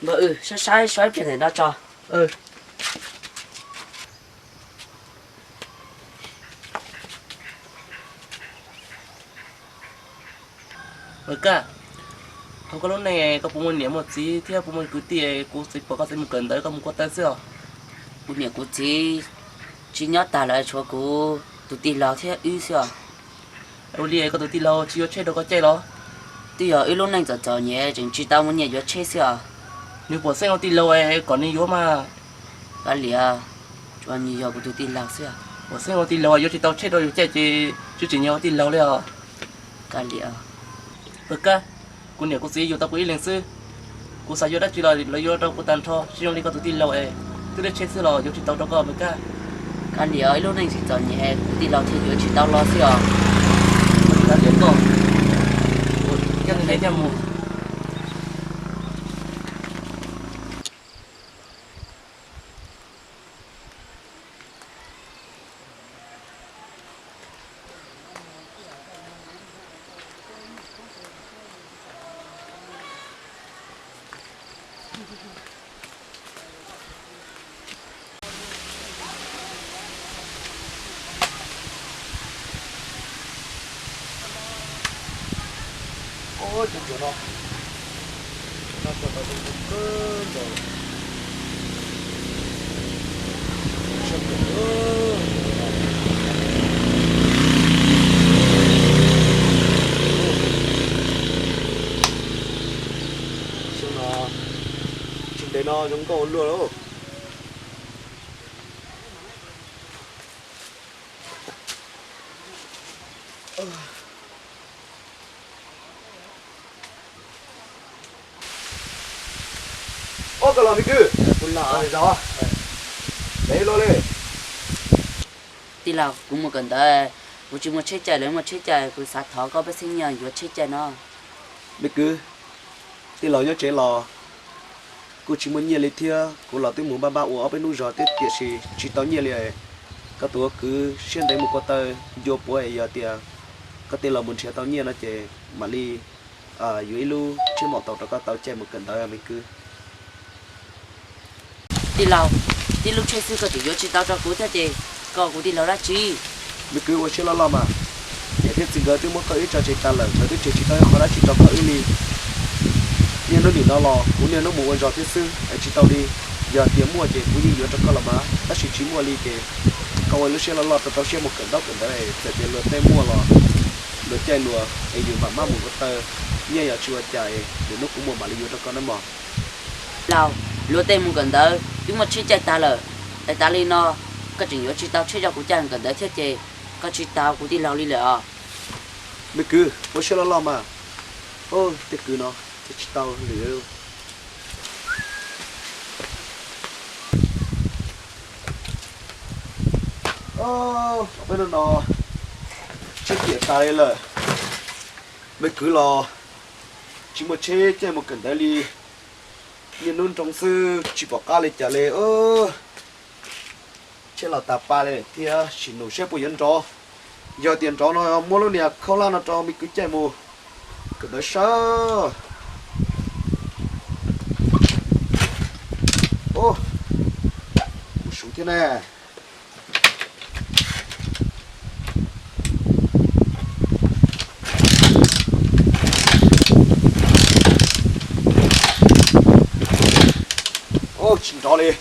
Npawg, wb saib saib ib pliag ntawm no tso. Npawg Kaj, hauv koj lub neej koj puas muaj niam muaj txiv thiab puas muaj kwv tij? Kuv xav pom koj txiv mus kawm ntawv, koj mus ko taw xwb os. Kuv niam kuv txiv tsis nyob tag lawm, tshuav kuv tus tij laug thiab wb xwb os. Ua li koj tus tij laug tsis yuav tsheb rau koj caij los? Twb yog wb lub neej txom txom nyem tseem tsis tau muaj nyiaj yuav tsheb xwb os. Nws puas xeeb ua tij laug kom nws yuav mas. Kav liam, tsuas nws yog kuv tus tij laug xwb. Puas xeeb ua tij laug yuav tsis tau tsheb rau yus caij ces tsis tseem yog ua tij laug li os. Kav liam. Npawg Kaj, kuv niam kuv txiv yuav tau kuv ib leeg xwb. Kuv xav yuav dab tsi los lawv yuav rau kuv tag nrho, tsis zoo li koj tus tij laug es twb lub tsheb xwb los yuav tsis tau rau koj, Npawg Kaj. Kav liam, ib lub neej txom txom nyem kuv tij laug thiaj yuav tsis tau los xwb os. Kav liam koj, coj nws mus. Tsis ntev no zoo nkauj ua luaj lauj. Ob, koj los me kwv. Tij laug, kuv mus kawm ntawv, kuv tsis muaj tsheb caij, lawv muaj tsheb caij, kuv xav thov koj pab xeeb nyiaj yuav tsheb caij no. Me kwv, tij laug nyob tsev los kuj tsis muaj nyiaj li thiab, kuv los twb mus npaj npaj ua ob peb hnub zog thiab tiam sis tsis tau nyiaj li. Koj tus ua kwv siab ntev mus ko taw ncua puav es yog tias koj tij laug mus nrhiav tau nyiaj no ces mam li yuav ib lub tsheb maum taus rau koj tau caij mus kawm ntawv me kwv. Tij laug, tib lub tsheb xwb koj tseem yuav tsis tau rau kuv thiab ces koj kuv tij laug dab tsi? Me kwv ua siab loj loj mas, niam thiab txiv nkawd twb muab koj wb tso tseg tas lawm, nkawd twb tseem tsis tau ib qho dab tsi rau koj wb li. Niaj hnub nim no los kuv niaj hnub mus ua zog thiab xwb es tsis tau li. Yog tias muaj ces kuv yeej yuav rau koj los mas, tab sis tsis muaj li ces koj ua lub siab loj loj rau rau siab mus kawm ntaub kawm ntawv, txawm tias luag tej muaj los luag caij luag es yus mam maj mus ko taw, nyiaj yog tsis ua cas es lwm hnub kuv muaj mam li yuav rau koj nawb mog. Laus, luag tej mus kawm ntawv twb muaj tsheb caij tag lawm, es tas li no koj tseem yuav tsis tau tsheb rau kuv caij kawm ntawv thiab ces koj tsis tau kuv tij laug li lawm os. Me kwv, ua siab loj loj mas. Tej kwv no ces tsis tau lwm. Peb hnub no tsheb tiam tas li lawm, me kwv los tsis muaj tsheb caij mus kawm ntawv li. Niaj hnub nroo xwb tsis pom qab li cas li. Tsheb los tas pa li thiab, sim nus saib puas yuav nrov. Yog tias nrov no muab lub niag khaub hlab no rau me kwv caij mus kawm ntawv sab. Mus suv thiab ne. Tsis nrov li.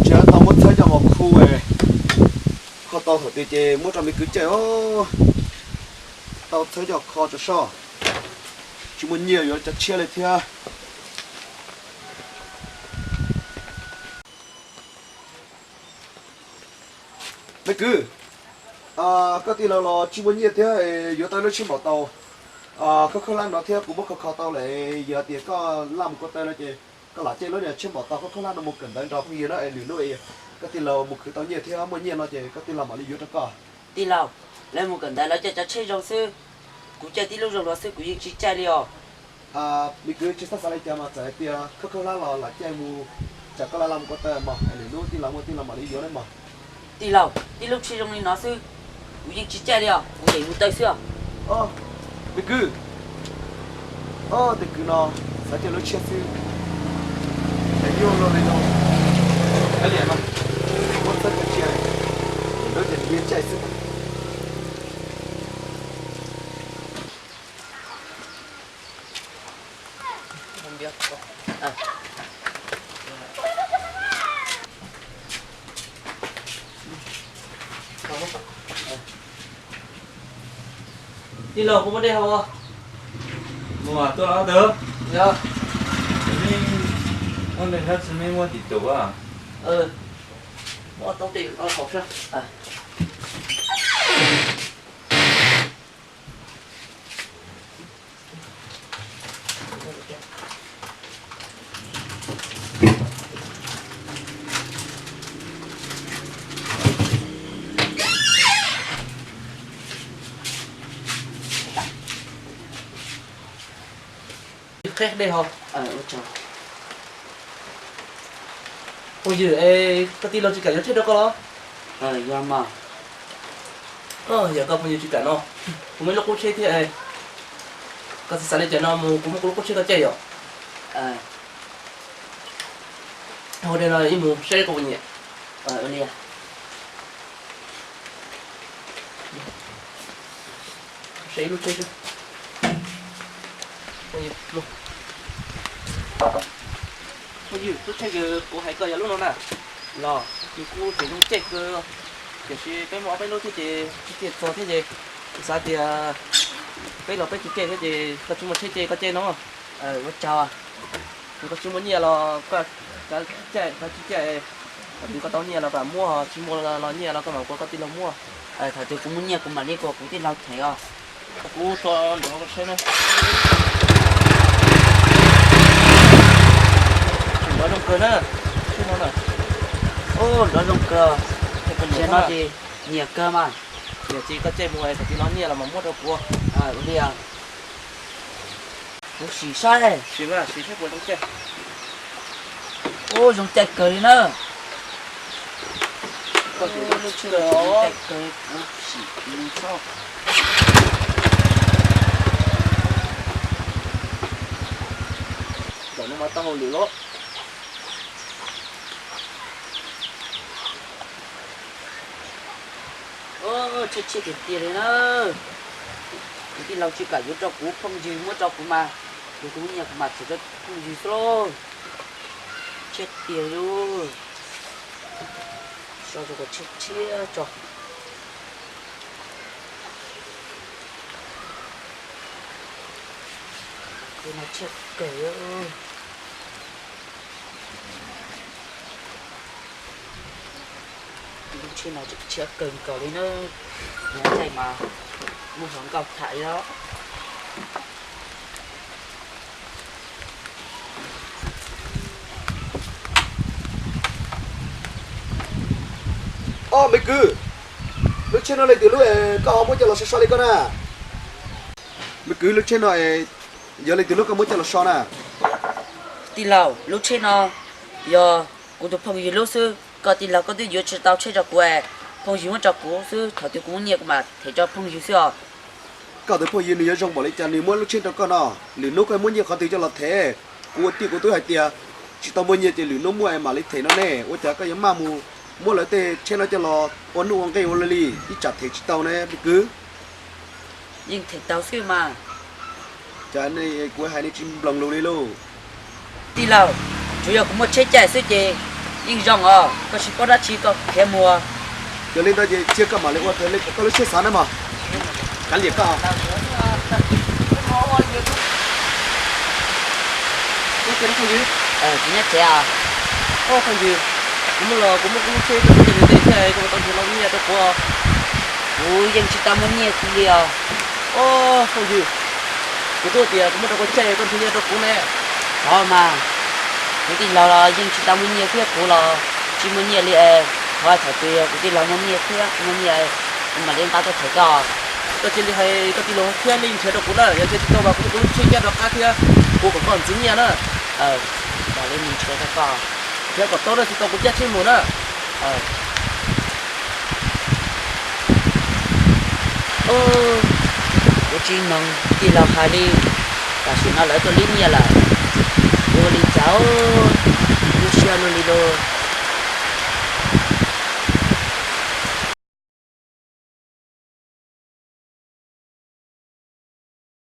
Tsis tau muab txhawb coj mus khu, kho tau thaum twg ces muab rau me kwv caij os. Tau txhawb coj kho tso soj. Tsis muaj nyiaj yuav cov tshiab li thiab. Me kwv, koj tij laug los tsis muaj nyiaj thiab, yuav tau lub tsheb npaum tau khaub khaub hlab no thiab kuv muab kho kho tau lawm, yog tias koj laj mus ko taw no ces koj lam caij lub niag tsheb npaum tau khaub khaub hlab no mus kawm ntawv nrog phooj ywg na, es lwm hnub koj tij laug mus khwv tau nyiaj thiab muaj nyiaj no ces koj tij laug mam li yuav rau koj. Tij laug, lawv mus kawm ntawv lawv caij cov tsheb zoo xwb, kuv caij tib lub zoo luag xwb kuv yeej tsis caij li os. Me kwv tsis txhob xav li cas mas txawm hais tias khaub khaub hlab los lam caij mus, tsam koj laj laj mus ko taw mog, es lwm hnub tij laug muaj tij laug mam li yuav na mog. Tij laug, tib lub tsheb zoo li no xwb, kuv yeej tsis caij li os, kuv yeej mus taw xwb os. Me kwv, tej kwv no xav caij lub tsheb xwb, Nyuaj luaj li no, kav liam mas, muab txhawb tso cia, ces lub ces nws nyiaj caij xwb mas. Tij laug, kuv muaj dej haus. Muaj tuaj ob tug. Yog. Kuv yeej muaj dej hnab tsis me muaj tim tus a. Muaj tau dej haus sab. Qheb dej haus. Phooj ywg, es koj tij laug tsis kam yuav tsheb rau koj los? Yog koj phooj ywg tsis kam no, kuv muaj ib lub qub tsheb thiab, koj tsis xav li cas no mus kuv muab kuv lub qub tsheb koj caij yom. Ua li no ib mus saib koj puas nyiam. Saib ib lub tsheb. Phooj ywg, lub tsheb kuv hais koj yog lub no na. Los nws kuj tseem zoo caij kawg, tiam sis peb muaj ob peb lub thiab ces tsis tiag txog thiab ces kuv xav tias peb los peb tsis caij thiab ces koj tsis muaj tsheb ces koj caij no. Ua cas, yog koj tsis muaj nyiaj los koj kav caij, koj tsis caij, thaum twg koj tau nyiaj los kam muab, tsis muaj los nyiaj los koj mam ua koj tij laug muab. Thaum twg kuv muaj nyiaj kuv mam li ua kuv tij laug them os. Kuv tso nrov saib na. Nrov zoo kawg na. Nrov zoo kawg. Ces no ces nyiam kawg mas. Yog tsis koj caij mus es thaum twg los nyiaj los mam muab rau kuv. Ua li. Kuv sim saib. Sim mas, sim saib puas zoo caij. Ub, zoo caij kawg li na. Lub tsheb no zoo caij kawg, kuv sim mus txhob. Zaum no mas tau hauj lwm lawm. Tshiab tshiab tiag tiag li na. Kuv tij laug tsis kam yuav rau kuv, phooj ywg muab rau kuv mas, kuv tus nyiaj kuv mam them rau phooj ywg xwb lauj. Tshiab tiag li. So rau kom tshiab tshiab tso. Tus no tshiab kawg. Lub tsheb no tshiab kawg nkaus li na. Nyob ntxhais mas muaj hluas nkauj tham li os. Ob me kwv, lub tsheb no leej twg lub es koj ho muab coj los so so li koj na? Me kwv, lub tsheb no es yog leej twg lub koj muab coj los so na? Tij laug, lub tsheb no yog kuv tus phooj ywg lub xwb. Koj tij laug koj twb yuav tsis tau tsheb rau kuv es, phooj ywg muab rau kuv xwb, thaum twg kuv muaj nyiaj kuv mam them rau phooj ywg xwb os. Koj tus phooj ywg nws yuav zoo npaum li cas nws muab lub tsheb rau koj no? Lwm hnub koj muaj nyiaj qhov twg coj los them? Kuv ua tij kuv twb hais tias tsis tau muaj nyiaj ces lwm hnub muaj es mam li them no ne. Ua cas koj yuav maj mus muab lawv tej tsheb no coj los ua nuj ua nqi ua luaj li, ib tsam them tsis tau ne me kwv. Yeej them tau xwb mas. Cas kuv hais nej tsis mloog lus li lauj? Tij laug, tsuas yog kuv muaj tsheb caij xwb ces yeej zoo os, koj tsis paub dab tsi koj khiav mus. Yog li ntawd ces cia koj mam li ua raws li koj lub siab xav na mog. Kav liam koj. Kuv nyob tsev os. Kuv muaj los kuv muaj kuv lub tsheb, kuv tsis ntev thiab, koj tau nrhiav los nyiaj rau kuv. Kuv yeej tsis tau muaj nyiaj kiag li os. Phooj ywg, kuv twb tias kuv muab rau koj caij, koj nrhiav nyiaj rau kuv ne. Thov mas, kuv tij laug los yeej tsis tau muaj nyiaj thiab, kuv los tsis muaj nyiaj li es, thov thaum twg kuv tij laug muaj nyiaj thiab kuv muaj nyiaj, kuv mam li nqa tuaj them koj. Koj cia li hais koj tij laug thiab nej nrhiav rau kuv na, yog nrhiav tsis tau mas kuv muab kuv lub tsheb cab rov qab thiab, kuv kom koj ntxiv nyiaj na. Mam li mus nrhiav rau koj. Nrhiav kom tau na, tsis tau kuv cab tsheb mus na. Kuv tsis mloog tij laug hais li, tam sim no lawv tuaj lib nyiaj lawm. Kuv ua li cas, Yog li no.